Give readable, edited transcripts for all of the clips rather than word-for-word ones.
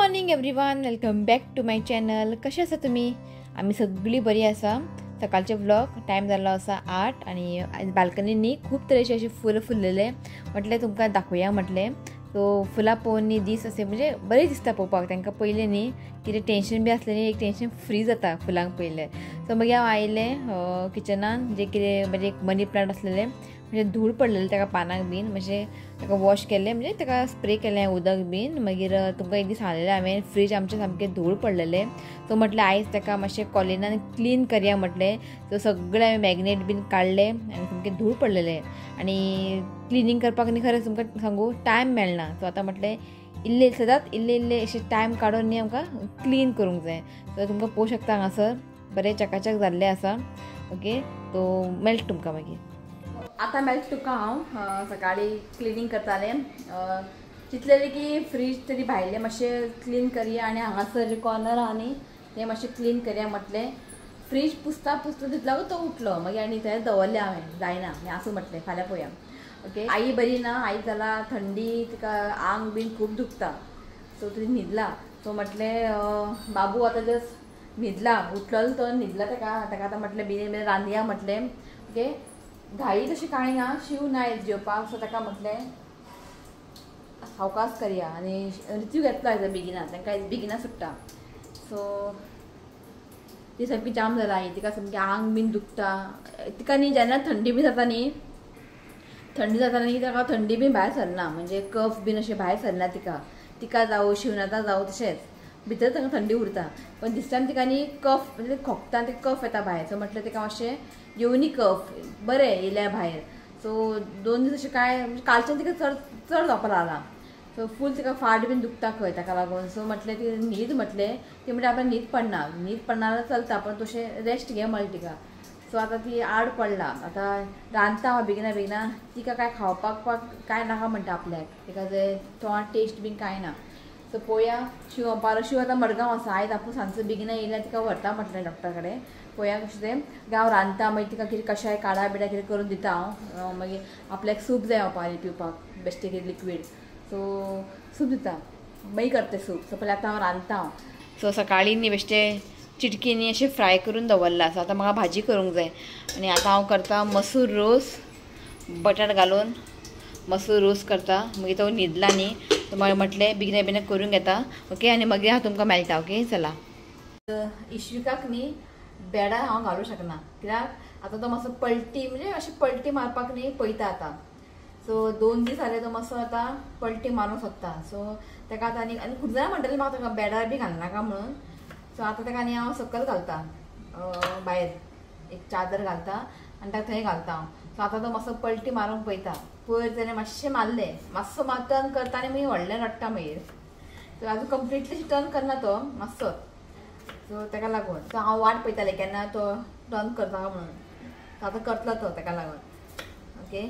Morning everyone, welcome back to my channel. कशें आसा तुमी? आमी सगळीं बरी आसा। सकाळचे व्लॉग टायम जाल्लो आसा 8 आनी बाल्कनी न्ही खूब तरेचे अशे फुलां फुल्लेले, म्हटलें तुमकां दाखोवया म्हटलें। सो फुलां पळोवन न्ही दीस अशें म्हणजे बरें दिसता पळोवपाक। तांकां पयलें न्ही कितें टेंशन बी आसलें न्ही, एक टेंशन फ्री जाता फुलांक पयलें। सो मागीर हांव आयलें किचनान, जे कितें म्हणजे एक मनी प्लांट आसलेलें, म्हणजे धूळ पडलेलें ताका पानाक बीन, मातशें ताका वॉश केलें, म्हणजे ताका स्प्रे केलें उदक बीन। मागीर तुमकां एक दीस सांगलेलें हांवें, फ्रीज आमचें सामकें धूळ पडलेलें। सो म्हटलें आयज ताका मातशें कॉलिनान क्लीन करया म्हटलें। सो सगळें हांवें मॅग्नेट बीन काडलें आनी सामकें धूळ पडलेलें आनी क्लिनींग करपाक न्ही खरें तुमकां सांगू टायम मेळना। सो आतां म्हटलें इल्ले सदांच इल्ले इल्ले अशें टायम काडून न्ही आमकां क्लीन करूंक जाय। सो तुमकां पळोवंक शकता हांगासर बरें चकाचक जाल्लें आसा। ओके, तो मेळटा तुमकां मागीर। आतां मेळटा तुका हांव सकाळीं क्लिनींग करतालें, चिंतलेलें की फ्रीज तरी भायलें मातशें क्लीन करया आनी हांगासर जे कॉर्नर आहा न्ही तें मातशें क्लीन करया म्हटलें। फ्रीज पुसता पुसता तितलो तो उठलो, मागीर आनी थंय दवरलें हांवें, जायना हें आसूं म्हटलें फाल्यां पळोवया। ओके, आई बरी ना, आई जाला थंडी, तिका आंग बीन खूब दुखता, सो ती न्हिदला। सो म्हटलें बाबू आतां जस्ट न्हिदला, उठलो तो न्हिदला, ताका ताका आतां म्हटलें बेगीन बेगीन रांदया म्हटलें। ओके, घाई तशी कांय ना, शीव ना आयज जेवपाक, सो ताका म्हटलें सावकास करया आनी ऋतू घेतलो आयज बेगिना, तांकां आयज बेगिना सुट्टा। सो ती सामकी जाम जाला आई, तिका सामकी आंग बीन दुखता, तिका न्ही जेन्ना थंडी बी जाता न्ही, थंडी जाता न्ही ताका थंडी बीन भायर सरना, म्हणजे कफ बीन अशें भायर सरना तिका, तिका जावं शिवनाथा जावं तशेंच भितर तांकां थंडी उरता, पण this time तिका न्ही कफ म्हणजे खोकता ते कफ येता भायर। सो म्हटलें तिका मातशें येवनी कफ बरें येयल्या भायर। सो 2 दीस अशें कांय म्हणजे कालच्यान तिका चड चड जावपाक लागला, सो फूल तिका फाट बीन दुखता खंय ताका लागून। सो म्हटलें ती न्हीद म्हटलें, ती म्हणटा आपल्याक न्हीद पडना, न्हीद पडना जाल्यार चलता पण तशें रेस्ट घे म्हणलें तिका। सो आतां ती आड पडला, आतां रांदता हांव बेगिना बेगिना, तिका कांय खावपाक कांय नाका म्हणटा आपल्याक, तिका जे तोंडाक टेस्ट बीन कांय ना। सो पळोवया शिव पारो, शिव आतां मडगांव आसा, आयज आपूण सांजचो बेगिना येयल्या तिका व्हरता म्हटलें डॉक्टरा कडेन, पळोवया कशें तें। हांव रांदता मागीर तिका कितें कशाय काडा बिडा कितें करून दिता हांव, मागीर आपल्याक सूप जाय हांव पिवपाक, बेश्टें कितें लिक्वीड, सो सूप दिता, मागीर करता सूप। सो पयलीं आतां हांव रांदता हांव। सो सकाळीं न्ही बेश्टें चिटकी न्ही अशें फ्राय करून दवरलां, सो आतां म्हाका भाजी करूंक जाय आनी आतां हांव करता मसूर रोस, बटाट घालून मसूर रोस करता। मागीर तो न्हिदला न्ही, मागीर म्हटलें बेगिना बेगिना करूंक येता। ओके, आनी मागीर हांव तुमकां मेळटा। ओके, चला। इश्विकाक न्ही बेडार हांव घालूंक शकना, कित्याक आतां तो मातसो पलटी म्हणजे अशें पलटी मारपाक न्ही पळयता आतां। सो 2 दीस जाले तो मातसो आतां पलटी मारूंक सोदता, सो ताका आतां आनी आनी खूब जाणां म्हणटालीं म्हाका ताका बेडार बी घालनाका म्हणून। सो आतां ताका आनी हांव सकयल घालता, भायर एक चादर घालता आनी ताका थंय घालता हांव। सो आतां तो मातसो पलटी मारूंक पळयता, पयर तेणें मातशें मारलें, मातसो टर्न करता आनी मागीर व्हडलें रडटा मागीर। सो आजून कंप्लिटली टर्न करना तो मातसो, सो ताका लागून सो हांव वाट पळयतालें केन्ना तो टर्न करता म्हणून, सो आतां करतलो तो ताका लागून। ओके,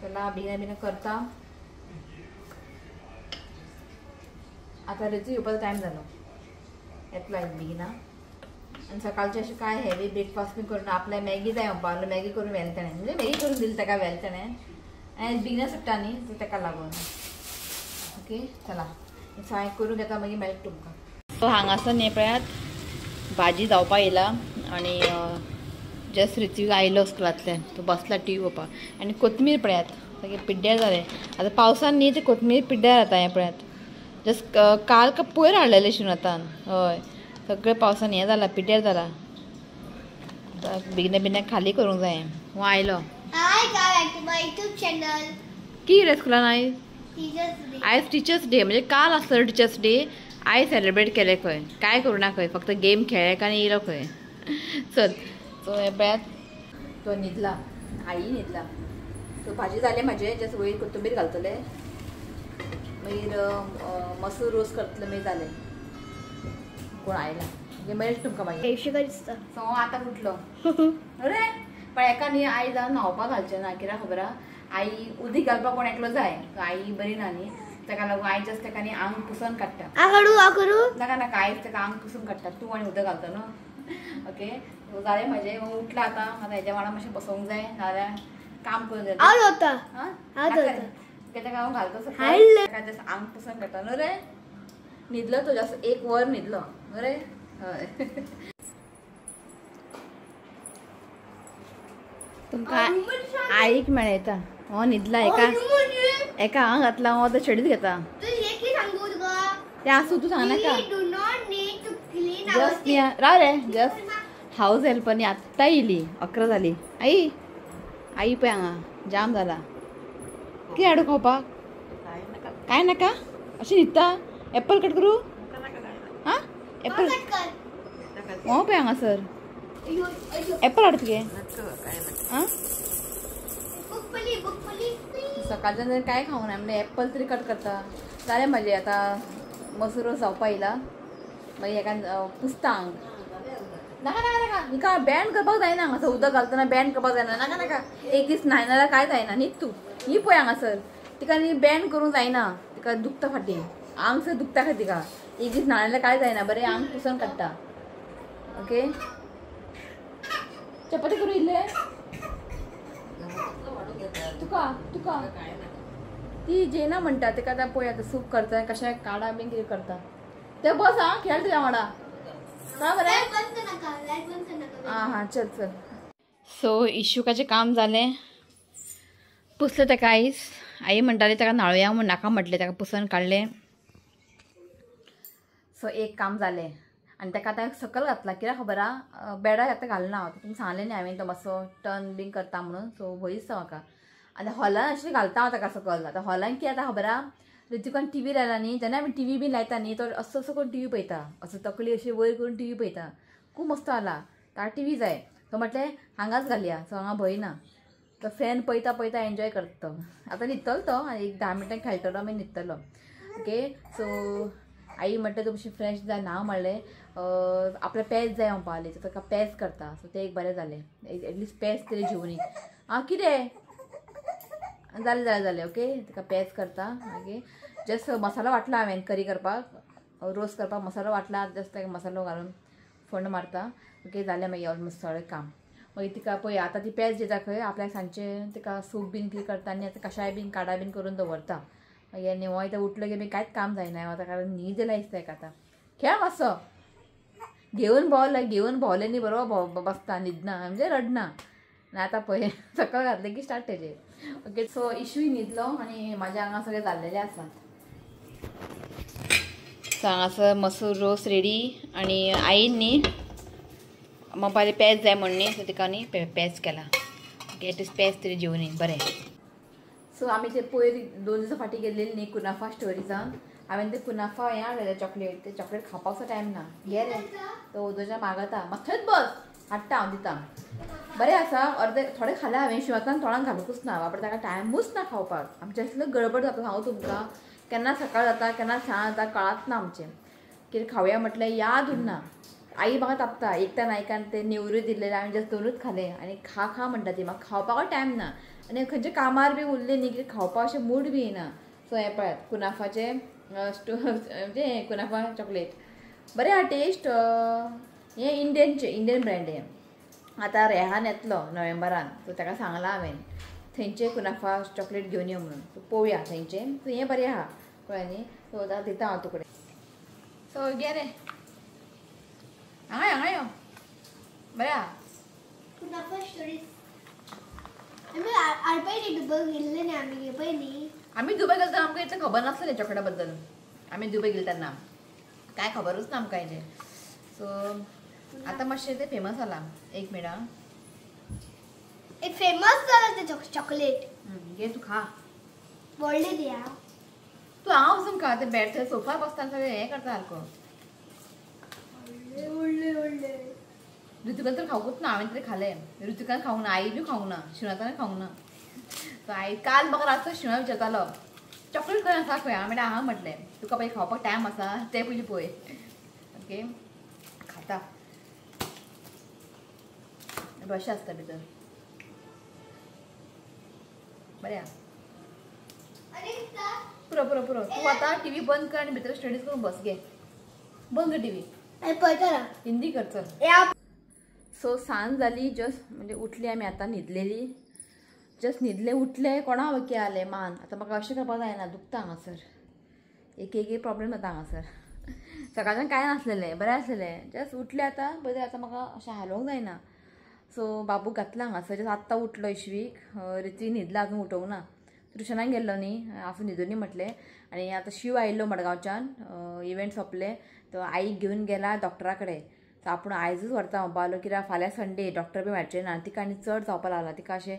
चला बेगिना बेगिना करता। आतां ऋतू येवपाचो टायम जालो, येतलो आयज बेगिना। आनी सकाळचें अशें कांय हेवी ब्रेकफास्ट बी करून आपल्याक मॅगी जाय म्हणपाक, मॅगी करून व्हेलें तेणें, म्हणजे मॅगी करून दिली ताका व्हेलें तेणें, आनी बेगिना सुट्टा न्ही सो ताका लागून। ओके, चला सो हांवें करूंक येता, मागीर मेळटा तुमकां। सो हांगासर न्ही पळयात भाजी जावपाक येयला आनी जस्ट ऋत्विक आयलो स्कुलांतल्यान, तो बसला टी व्ही पळोवपाक। आनी कोथमीर पळयात सारकें पिड्ड्यार जालें, आतां पावसान न्ही तें कोथमीर पिड्ड्यार जाता। हें पळयात जस्ट काल का पयर हाडलेलें शिवनाथान, हय सगळें पावसान हें जालां पिड्ड्यार जालां। बेगिना बेगिना खाली करूंक जाय। हो आयलो की रे स्कुलान आयज? आयज टिचर्स डे, म्हणजे काल आसलो टिचर्स डे, आयज सेलिब्रेट केलें खंय, कांय करूं ना खंय, फक्त गेम खेळ्ळे आनी येयलो खंय। चल, सो हें पळयात तो न्हिदला, आई न्हिदला। सो भाजी जाली म्हाजें, जस्ट वयर कोथंबीर घालतलें, मागीर मसूर रोस करतलें, मागीर जालें। कोण आयला म्हणजे मेळटा तुमकां मागीर। सो आतां उठलो, अरे पण एका न्ही आई जावन न्हांवपाक घालचें ना, कित्याक खबर आहा आई उदीक घालपाक कोण एकलो जाय, आई बरी ना न्ही ताका लागून आई जस्ट ताका न्ही आंग पुसून काडटा। नाका नाका, आयज ताका आंग पुसून काडटा, तूं आनी उदक घालता न्हू। ओके, जालें म्हाजें, उठलां आतां, आतां हेज्या वांगडा मातशें बसोंक जाय, नाजाल्यार काम करूंक जाय। ताका हांव घालता सकयल, ताका जस्ट आंग पुसून काडटा न्हू रे। न्हिदलो तो जस्ट एक वर न्हिदलो बरें. हय तुमकां आईक मेळयता. हो न्हिदला एका एका हांगा घातला, हो आतां शेडीत घेता. तें आसूं तूं सांग नाका. जस्ट राव रे, जस्ट हावज हेल्पर न्ही आत्तां येयली, 11 जाली. आई आई पळय हांगा जाम जाला. कितें हाडू खावपाक? कांय नाका. अशें न्हिदता? एप्पल कट करूं? आं एप्पल हो पळय हांगासर एप्पल हाड तुगे. आं सकाळच्यान काय खावंक ना म्हणजे एप्पल तरी कट करता. जालें म्हाजें आतां मसूर रोस जावपा येयला. मागीर हेका पुसता आंग. नाका नाका नाका, हिका बँड करपाक जायना. हांगासर उदक घालतना बँड करपाक जायना. नाका नाका, एक दीस न्हाय नाल्यार कांय जायना. न्हीद तूं. ही पळय हांगासर तिका न्ही बँड करूंक जायना, तिका दुखता फाटीं, आंग सर दुखता खंय तिका. एक दीस न्हाय जाल्यार कांय जायना, बरें आंग पुसून काडटा. ओके चपाती करूं इल्ले तुका? तुका ती जेना म्हणटा तिका आतां पळय आतां सूप करता कशें काडा बीन कितें करता ते. बस आं खेळ तुज्या वांगडा. का बरें? आं हां चल चल. सो इशुकाचें काम जालें, पुसलें ताका आयज. आई म्हणटाली ताका न्हाळोया म्हूण, नाका म्हटलें, ताका पुसून काडलें. सो एक काम जालें. आनी ताका आतां सकयल घातला, कित्याक खबर आहा बेडार आतां घालना. तुमकां सांगलें न्ही हांवें तो मातसो टर्न बीन करता म्हणून. सो भंय दिसता म्हाका. आनी हॉलान अशें घालता हांव ताका सकयल. आतां हॉलान कितें जाता खबर आहा, ऋतिकान टी व्ही लायला न्ही, जेन्ना आमी टी व्ही बीन लायता न्ही तो असो असो करून टी व्ही पळयता, असो तकली अशी वयर करून टी व्ही पळयता. खूब मस्त आला ताका टी व्ही जाय. सो म्हटलें हांगाच घालया, सो हांगा भंय ना. तो फॅन पळयता पळयता एन्जॉय करता तो. आतां न्हिदतलो तो आनी एक 10 मिनटां खेळटलो मागीर न्हिदतलो. ओके सो आई म्हटलें तूं मातशें फ्रेश जाय ना म्हणलें, आपल्या पेज जाय म्हणपा लागली. सो ताका पेज करता. सो तें एक बरें जालें, एटलिस्ट पेज तरी जेवणी. आं कितें जालें जालें जालें. ओके ताका पेज करता. ओके जस्ट मसालो वांटला हांवें करी करपाक, रोस करपाक मसालो वांटला, जस्ट ताका मसालो घालून फोण्ण मारता. ओके जालें मागीर ऑलमोस्ट सगळें काम. मागीर तिका पळय आतां ती पेज दिता खंय आपल्याक सांजचें तिका सूप बीन कितें करता आनी आतां कशाय बीन काडा बीन करून दवरता. मागीर निवळ आतां उठलो की मागीर कांयच काम जायना आतां, कारण न्हीद येयला दिसता ताका. आतां खेळ मातसो घेवन भोंवले, घेवन भोंवले न्ही बरोबर बसता, न्हिदना म्हणजे रडना. आनी आतां पळय सकयल घातलें की स्टार्ट तेजें. ओके सो इशूय न्हिदलो आनी म्हाज्या हांगा सगळें जाल्लेलें आसा. सो हांगासर मसूर रोस रेडी. आनी आईन न्ही मप्पाले पेज जाय म्हण न्ही, सो तिका न्ही पेज केला. ओके एटलीस्ट पेज तरी जेवणी बरें. सो आमी ते पयर 2 दिसां फाटीं गेल्लेली न्ही कुनाफा स्टोरीजान, हांवें ते कुनाफा हें हाडलेलें चॉकलेट. ते चॉकलेट खावपाचो टायम ना, घे रे तो उदोच्या मागता मातशेंच बस हाडटा हांव दिता. बरें आसा अर्दे थोडें खालें हांवें, शिवातान तोंडाक घालूंकच ना बाबा, ताका टायमूच ना खावपाक. आमचें इतलें गडबड जाता सांगू तुमकां, केन्ना सकाळ जाता केन्ना सांज जाता कळच ना आमचें. कितें खावया म्हटलें याद उरना. आई म्हाका तापता एकट्या नायकान ते नेवऱ्यो दिल्ले हांवें जस्ट 2च खाले आनी खा खा म्हणटा ती, म्हाका खावपाकूय टायम ना आनी खंयच्या कामार बी उरलें न्ही कितें खावपाक अशें मूड बी येना. सो हें पळयात कुनाफाचें म्हणजे कुनाफा चॉकलेट बरें आहा टेस्ट. हें इंडियनचें, इंडियन ब्रँड हें. आतां रेहान येतलो नोव्हेंबरान, सो ताका सांगलां हांवें थंयचें कुनाफा चॉकलेट घेवन यो म्हणून. सो पळोवया थंयचें. सो हें बरें आहा कळ्ळें न्ही. सो आतां दिता हांव तुकडे. सो घे रे हांगा यो, हांगा यो बरें आहा. आमी दुबय गेले तेन्ना आमकां इतलें खबर नासलें चॉकलेटा बद्दल. आमी दुबय गेले तेन्ना कांय खबरूच ना आमकां हेजें. सो आतां मातशें तें फेमस जालां. एक मिनट आं, एक फेमस जालां तें चॉकलेट. घे तूं खा, व्हडलें दिया तूं. हांव वचून खा, तें बेड थंय सोफार बसता सगळें हें करता सारको. व्हडलें व्हडलें ऋतिकान तर खावकूच ना, हांवें तरी खालें. ऋतिकान खावंक ना, आई बी खावंक ना, शिवनाथान खावंक ना. सो आई काल म्हाका रातचो शिवना विचारतालो चॉकलेट खंय आसा खंय, हांवें म्हणलें आहा म्हटलें तुका पयलीं खावपाक टायम आसा तें पयलीं पळय. ओके खाता अशें आसता भितर बरें आहा. पुरो पुरो पुरो तूं आतां टी व्ही बंद कर आनी भितर स्टडीज करून बस. घे बंद कर टी व्ही, हिंदी कर चल. सो सांज जाली जस्ट म्हणजे उठली आमी आतां, न्हिदलेली जस्ट न्हिदले उठले कोणा वकी आलें मान. आतां म्हाका अशें करपाक जायना, दुखता हांगासर, एक एक प्रॉब्लेम जाता हांगासर. सकाळच्यान कांय नासलेलें, बरें आसलेलें. जस्ट उठलें आतां पळय, आतां म्हाका अशें हालोवंक जायना. सो बाबू घातला हांगासर, जस्ट आत्तां उठलो इशवीक. रिती न्हिदला, अजून उठोवंक ना. ट्युशनाक गेल्लो न्ही, आसूं न्हिदूनी म्हटलें. आनी आतां शिव आयिल्लो मडगांवच्यान, इव्हेंट सोंपले तो आईक घेवन गेला डॉक्टरा कडेन. सो आपूण आयजूच व्हरता म्हणपाक लागलो, कित्याक फाल्यां संडे, डॉक्टर बी मेळचे ना. तिका आनी चड जावपाक लागला, तिका अशें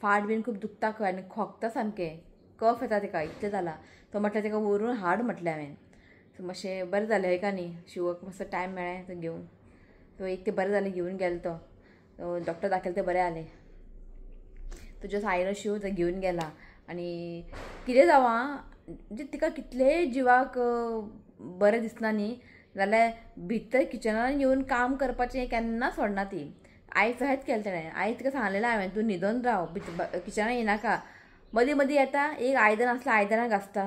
फाट बीन खूब दुखता खंय आनी खोकता सामकें, कफ येता तिका, इतलें जाला. तो म्हटलें तिका व्हरून हाड म्हटलें हांवें. सो मातशें बरें जालें हय का न्ही, शिवक मातसो टायम मेळ्ळें तो घेवन. सो एक तें बरें जालें घेवन गेलो तो, डॉक्टर दाखयलें तें बरें जालें. तो जस्ट आयलो शिव, तो घेवन गेला. आनी कितें जावं आं, म्हणजे तिका कितलेंय जिवाक बरें दिसना न्ही जाल्यार भितर किचनान येवन काम करपाचें केन्ना सोडना ती. आयज तशेंच केलें तेणें. आयज तिका सांगलेलें हांवें, तूं न्हिदोन राव, किचनान येनाका. मदीं मदीं येता, एक आयदन आसल्यार आयदनां घासता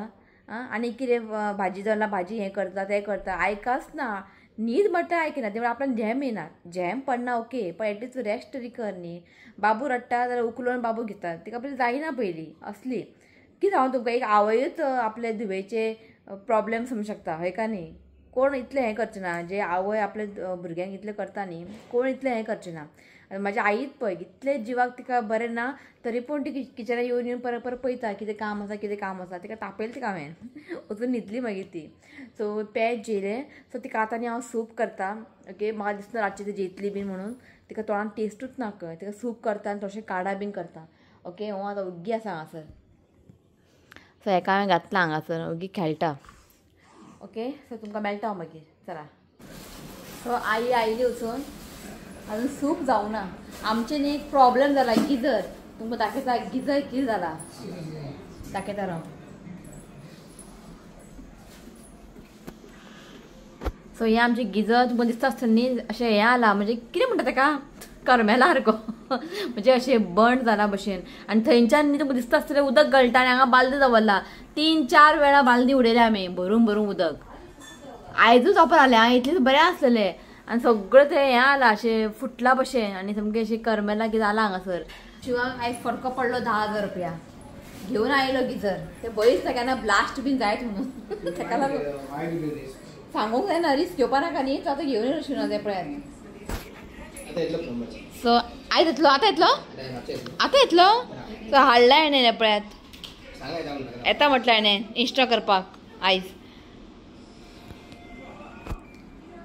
आं, आनी कितें भाजी जाल्यार भाजी हें करता तें करता, आयकाच ना. न्हीद म्हणटा आयकना, ते आपल्याक झेम येना, झेम पडना ओके, पण एटलीस्ट तूं रेस्ट तरी कर न्ही. बाबू रडटा जाल्यार उखलून बाबू घेता, तिका पयलीं जायना पयलीं असली. कितें सांगू तुमकां, एक आवयूच आपले धुवेचे प्रॉब्लेम समजूंक शकता हय का न्ही. कोण इतलें हें करचें ना, जे आवय आपले भुरग्यांक इतलें करता न्ही, कोण इतलें हें करचें ना. म्हाज्या आईच पळय इतलें जिवाक तिका बरें ना तरी पूण ती किचनान येवन येवन परत परत पळयता कितें काम आसा, कितें काम आसा. तिका तापयलें तिका हांवें, वचून न्हिदली मागीर ती. So page जेयलें. सो तिका आतां आनी हांव सूप करता. ओके, म्हाका दिसना रातची ती जेयतली बीन म्हणून, तिका तोंडान टेस्टूच ना खंय. तिका सूप करता आनी थोडशें काडा बीन करता. ओके, हांव आतां ओग्गी आसा हांगासर. सो हेका हांवें घातलां हांगासर, ओग्गी खेळटा. ओके, सो तुमकां मेळटा हांव मागीर, चला. सो आई आयली वचून, अजून सूप जावना. आमचे न्ही एक प्रॉब्लेम जाला गिजर, तुमकां दाखयता गिजर कितें जाला, दाखयता राव. सो हें आमचें गिजर तुमकां दिसता आसतलें न्ही, अशें हें आलां, म्हणजे कितें म्हणटा तेका, करमेला सारको, म्हणजे अशें बंद जाला भशेन. आनी थंयच्यान न्ही तुमकां दिसता आसतलें उदक गळटा आनी हांगा बालदी दवरला, 3-4 वेळा बालदी उडयल्या आमी भरून भरून उदक. आयजूच वापर आलें आं, इतलें बरें आसलेलें. आनी सगळें तें हें आलां अशें फुटलां भशेन आनी सामकें अशें करमेला कितें जालां हांगासर. शिवाक आयज फटको पडलो 10,000 रुपया घेवन आयलो गिजर. ते बरीच केन्ना ब्लास्ट बीन जायत म्हणून तेका लागून सांगूंक जायना, रिस्क घेवपा नाका न्ही. तो आतां घेवन येयलो शिवना तें पळयात. सो आयज येतलो, आतां येतलो, आतां येतलो. सो हाडला हेणें पळयात, येता म्हटलें हेणें इन्स्टॉल करपाक आयज.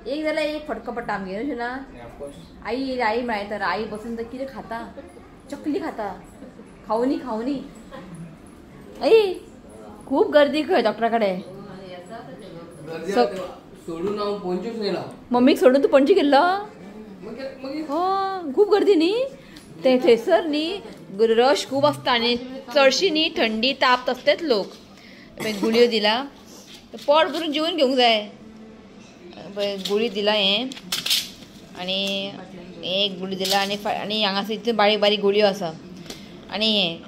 एक जाल्यार एक फटको पडटा आमगेर न्हू ना. आई आई मेळ्ळी तर आई बसून तर कितें खाता, चकली खाता, खावनी खावनी. आई खूब गर्दी खंय डॉक्टरा कडेन. सोडून हांव पणजेच येयला. मम्मीक सोडून तूं पणजे गेल्लो? हो, खूब गर्दी न्ही ते थंयसर न्ही, रश खूब आसता आनी चडशी न्ही थंडी ताप तसलेच लोक. गुळयो दिला, पोट भरून जेवन घेवंक जाय. गुळी दिला हें आनी एक गुळी दिला आनी आनी हांगासर इतल्यो बारीक बारीक गुळयो आसा. आनी हें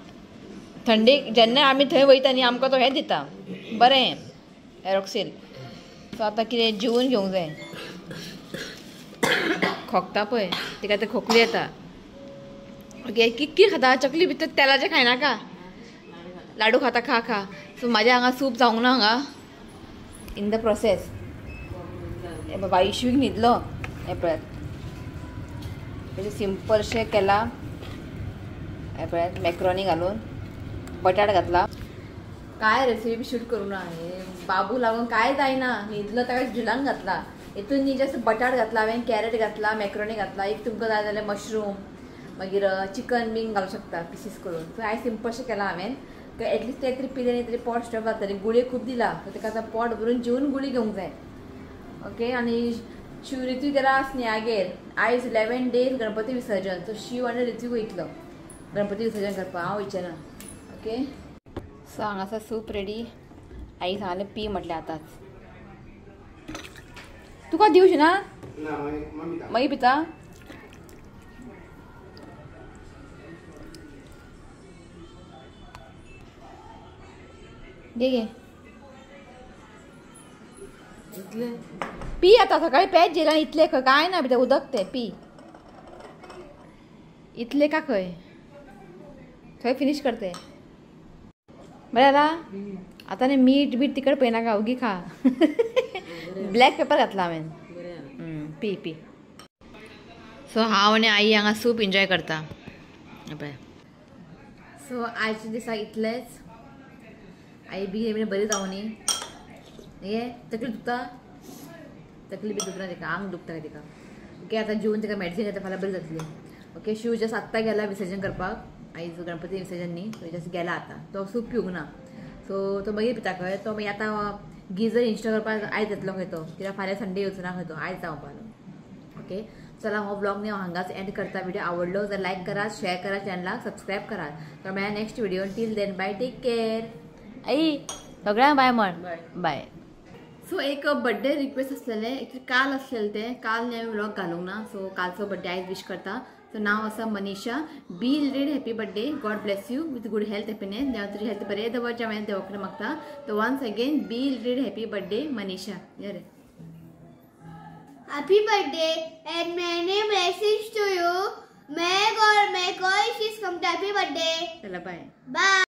थंडी जेन्ना आमी थंय वयता न्ही आमकां तो हें दिता बरें एरोक्सील. सो आतां कितें जेवन घेवंक जाय. खोकता पळय तिका ते खोकली येता. ओके, कितें खाता, चकली भितर तेलाचें खायनाका, लाडू खाता, खा खा. सो म्हाजें हांगा सूप जावंक ना हांगा, इन the process. हे बाबा इशवीक न्हिदलो, हें पळयात तेजें सिंपलशें केलां. हें पळयात मॅक्रोनी घालून बटाट घातला. काय रेसिपी शूट करूं ना, हे बाबू लागून काय जायना. न्हिदलो ताका झुलान घातला. हितून न्ही जस्ट बटाट घातला हांवें, कॅरेट घातला, मॅक्रोनी घातला. एक तुमकां जाय जाल्यार मशरूम मागीर चिकन बीन घालूंक शकता पिसीस करून. सो हांवें सिंपलशें केलां हांवें, एटलिस्ट तें तरी पिलें न्ही तरी पोट स्टॉप जातलें. गुळयो खूब दिला, सो ताका आतां पोट भरून जेवन गुळी घेवंक जाय. ओके, आनी शिव ऋतू गेला स्नेहागेर. आयज 11 डेज गणपती विसर्जन, सो शिव आनी ऋतू वयतलो गणपती विसर्जन करपाक, हांव वयचें ना. ओके, सो हांगासर सूप रेडी. आई सांगलें पी म्हटलें आतांच. तुका दिवची ना मागीर पिता. घे घे पी आतां, सकाळी पेज जेला इतले खंय काय ना भितर उदक तें पी इतले का खंय थंय फिनीश करते. बरें जाला. आतां न्ही मीठ बीठ तिखट पळयनाका ओगी खा. ब्लॅक पेपर घातला हांवें. P P. सो हांव आनी आई हांगा सूप एन्जॉय करता पळय. सो आयच्या दिसा इतलेंच. आई बेगीन बेगीन बरी जावं न्ही. हे तकली दुखता, तकली बी दुखना तिका, आंग दुखता तिका. ओके आतां जेवन तिका मेडिसीन घेता, फाल्यां बरी जातली. ओके शिव जस्ट आत्तां गेला विसर्जन करपाक. आयज गणपती विसर्जन न्ही, सो जस्ट गेला आतां. तो सूप पिवंक ना, सो तो मागीर पिता खंय. तो मागीर आतां गिजर इन्स्टॉल करपाक आयज येतलो खंय तो, कित्याक फाल्यां संडे येवचो ना खंय तो, आयज जावपालो. ओके चला हो ब्लॉग न्ही हांव हांगाच एंड करता. व्हिडिओ आवडलो जाल्यार लायक करात, शेअर करात, चॅनलाक सबस्क्रायब करात. तर मेळया next video. Till then bye, take care. आई सगळ्यांक बाय म्हण. बाय. सो एक बड्डे रिक्वेस्ट आसलेलें, एक्चुअली काल आसलेलें तें. काल न्ही हांवें व्लॉग घालूंक ना, सो कालचो बड्डे आयज विश करता. सो नांव आसा Manisha. Belated happy birthday. God bless you with good health, happiness. देव तुजी हेल्थ बरें दवरचें हांवें देवा कडेन मागता. So once again belated happy birthday Manisha. ये रे. Happy birthday and many blessings to you. May God make all wishes come true. Happy birthday. चला बाय. बाय.